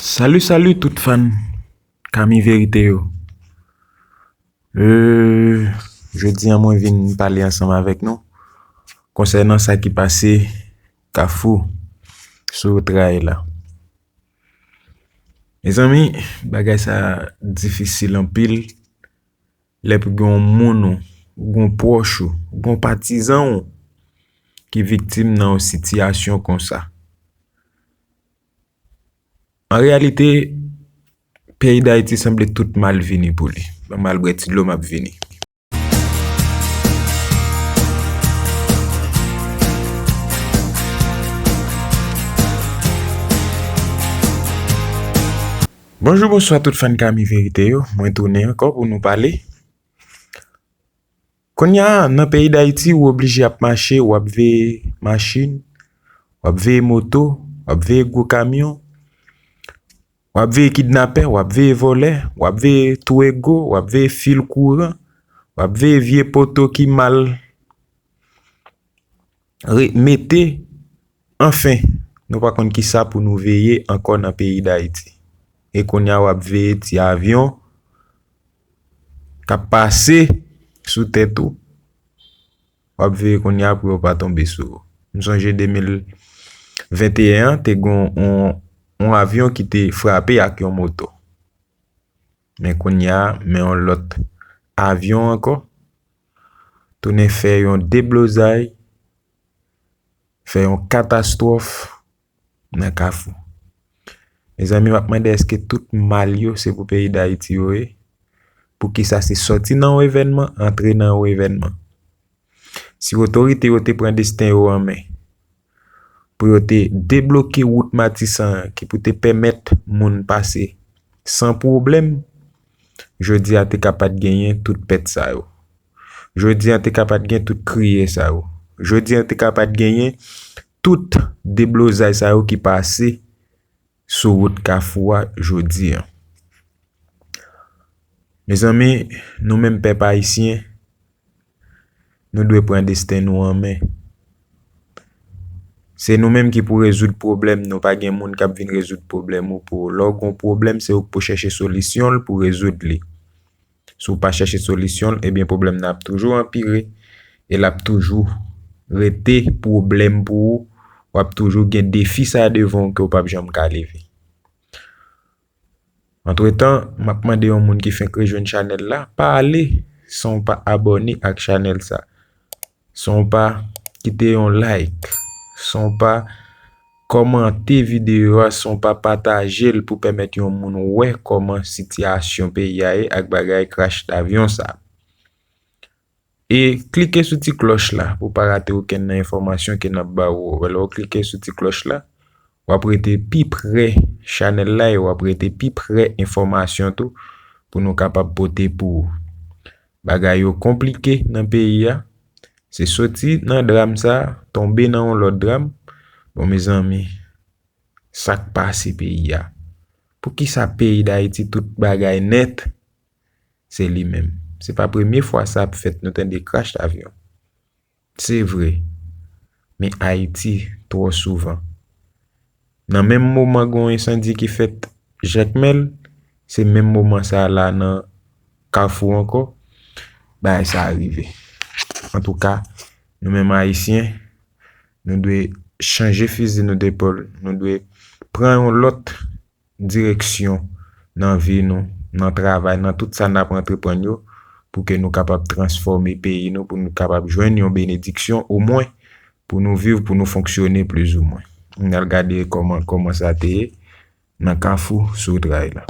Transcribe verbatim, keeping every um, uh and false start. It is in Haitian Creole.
Salut, salut tout fan Kami Verite yo. Euh, jodi a mwen vin pale ansanm avèk nou konsènan sa ki pase Kafou sou Tray la. Mezanmi, bagay sa difisil anpil lè pou gen yon moun ou, gen yon pwòch ou, gen yon patizan ou ki viktim nan yon sitiyasyon konsa. An reyalite, peyi Dayiti sanble tout mal vini pou li. Ban m al bwè ti dlo, m ap vini. Bonjou, bonswa tout fan Kami Verite yo. Mwen tounen ankò pou nou pale. Kounye a, nan peyi Dayiti, ou oblije ap mache, w ap veye machin, w ap veye moto, w ap veye gwo kamyon, w ap veye kidnapè, w ap veye vòlè, w ap veye twou ego, w ap veye fil kouran, w ap veye vye poto ki mal re-, mete. Anfen, nou pa konn kisa pou nou veye ankò nan peyi Dayiti. E kounye a, w ap veye ti avyon k ap pase sou tèt ou. W ap veye kounye a pou yo pa tonbe sou ou. M sonje de mil venteyen an, te gen yon, yon avyon ki te frape ak yon moto. Men kounye a, men yon lòt avyon ankò tounen fè yon deblozay, fè yon katastwòf nan Kafou. Mezanmi, m ap mande, èske tout mal yo se pou peyi Dayiti yo ye? Poukisa se sòti nan yon evènman, antre nan yon evènman? Si otorite yo te pran desten yo an men, pou yo te debloke wout Matisan an ki pou te pèmèt moun pase san pwoblèm, jodi a te ka pa t genyen tout pèt sa yo. Jodi a te ka pa t gen tout kriye sa yo. Jodi a te ka pa t genyen tout deblozay sa yo ki pase sou wout Kafou a jodi a. Mezanmi, nou menm pèp ayisyen, nou dwe pran desten nou an men. Se nou menm ki pou rezoud pwoblèm nou, pa gen moun k ap vin rezoud pwoblèm ou pou ou. Lè w gen yon pwoblèm, se ou k pou chèche solisyon l pou rezoud li. Si w pa chèche solisyon l, ebyen pwoblèm nan ap toujou anpire e l ap toujou rete pwoblèm pou ou. W ap toujou gen defi sa devan w ke w p ap janm ka leve. Antretan, m ap mande yon moun ki fenk rejwenn chanèl la, pa ale san w pa abòne ak chanèl sa. San w pa kite yon like, san w pa kòmante videyo a, san w pa pataje l pou pèmèt yon moun wè kòman sitiyasyon peyi a ye ak bagay krach davyon sa. E klike sou ti klòch la pou w pa rate okenn nan enfòmasyon ke n ap ba ou. Lè w klike sou ti klòch la, w ap rete pi pre chanèl la e w ap rete pi pre enfòmasyon tou pou nou kapab pote pou ou. Bagay yo konplike nan peyi a. Se soti nan dram sa, tonbe nan yon lòt dram. Bon, mezanmi, sa k pase peyi a? Poukisa peyi Dayiti tout bagay nèt, se li menm? Se pa premye fwa sa ap fèt, nou tande krach avyon. Se vre, men Ayiti twò souvan. Nan menm moman gen yon ensandi ki fèt Jakmèl, se menm moman sa a la nan Kafou ankò, bagay sa a rive. Antouka, nou menm Ayisyen, nou dwe chanje fizi nou depòl, nou dwe pran yon lòt direksyon nan vi nou, nan travay, nan tout sa n ap antreprann yo, pou ke nou kapab transfòme peyi nou, pou nou kapab jwenn yon benediksyon, omwen pou nou viv, pou nou fonksyone plizoumwen. N al gade kòman, kòman sa te ye nan Kafou sou Tray la.